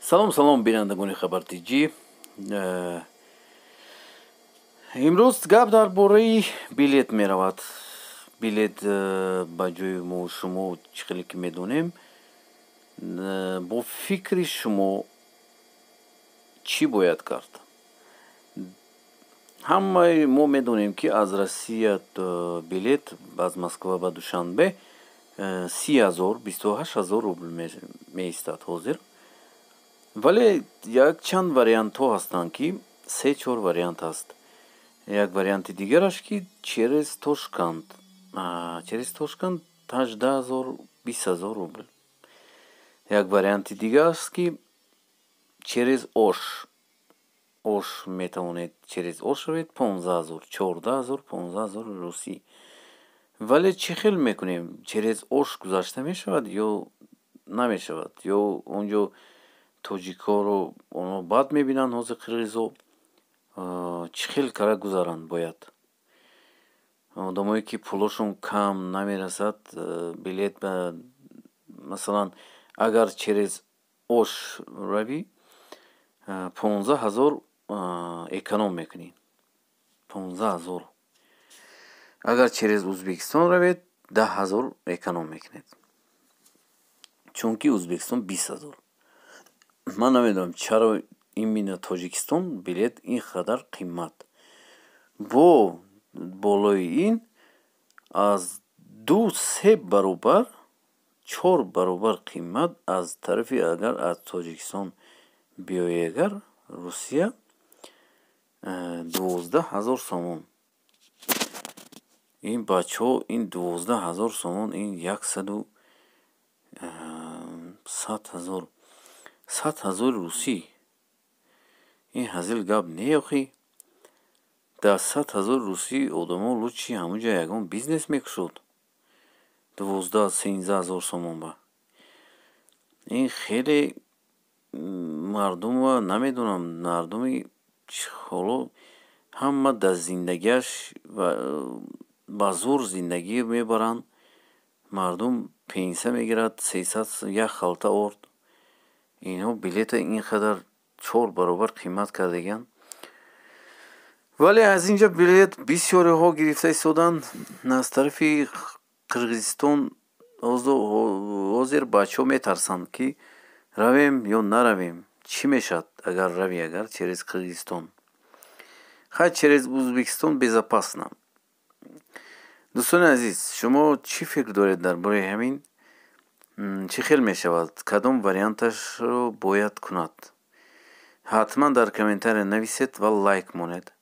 Салом, салом, бинандагони Хабар Тҷӣ. Имрӯз гап дар бораи билет меравад. Билет ба ҷои мо шумо, чӣ хеле ки медонем, бо фикри шумо чӣ бояд кард? Ҳамаи мо медонем, ки аз Россия билет аз Москва ба Душанбе 30 000, 28 000 рубл меистад ҳозир. Вале якчанд вариантҳо ҳастанд, ки се чор вариант ҳаст. Як варианти дигараш, ки через Тошканд, через Тошканд 18 000, 20 000 рубл. Як варианти дигар аст, ки через Ош. Ош метавонед, через Ош равед, 15 000, 14 000, 15 000 русӣ. Вале чӣ хел мекунем? Через Ош гузашта мешавад ё намешавад? Ё он ҷо тоҷикҳоро онҳо бад мебинанд ҳозир, қирғизо? Чӣ хел кара гузаранд бояд? Одамое, ки пулошон кам, намерасад билет. Масалан, агар через Ош равӣ, 15 000 эконом мекунӣ, 15 000. Агар через Узбекистон равед, 10 000 эконом мекунед, чунки Узбекистон 20 000. Ман намедонам, чаро именно Тоҷикистон билет ин қадар қимат. Бо болои ин аз ду се баробар, чор баробар қимат аз тарафи, агар аз Тоҷикистон биёӣ, агар Русия, 12 000 сомон. Ин, бачаҳо, ин 12 000 сомон, ин яксаду 100 000, 100 000 русӣ. Ин ҳазил гап не, охи. Дар 100 000 русӣ одамо лучше ҳамунҷа ягон бизнес мекушод. 12-13 ҳазор сомон ба ин хеле мардумва намедонам, мардуми ҳоло ҳама дар зиндагиаш ба зӯр зиндагӣ мебаранд. Мардум пенсия мегирад, 300, як халта орд. Инҳо билета ин қадар чор баробар қимат кардагианд. Вале аз ин ҷо билет бисёриҳо гирифта истоданд аз тарафи Қирғизистон. Ҳозир бачаҳо метарсанд, ки равем ё наравем, чӣ мешавад, агар равӣ, агар через Қирғизистон. Хай, через Узбекистон безопасно. Дӯстони азиз, шумо чӣ фикр доред дар бораи ҳамин? Чӣ хел мешавад? Кадом варианташро бояд кунад? Ҳатман дар комментария нависед ва лайк монед.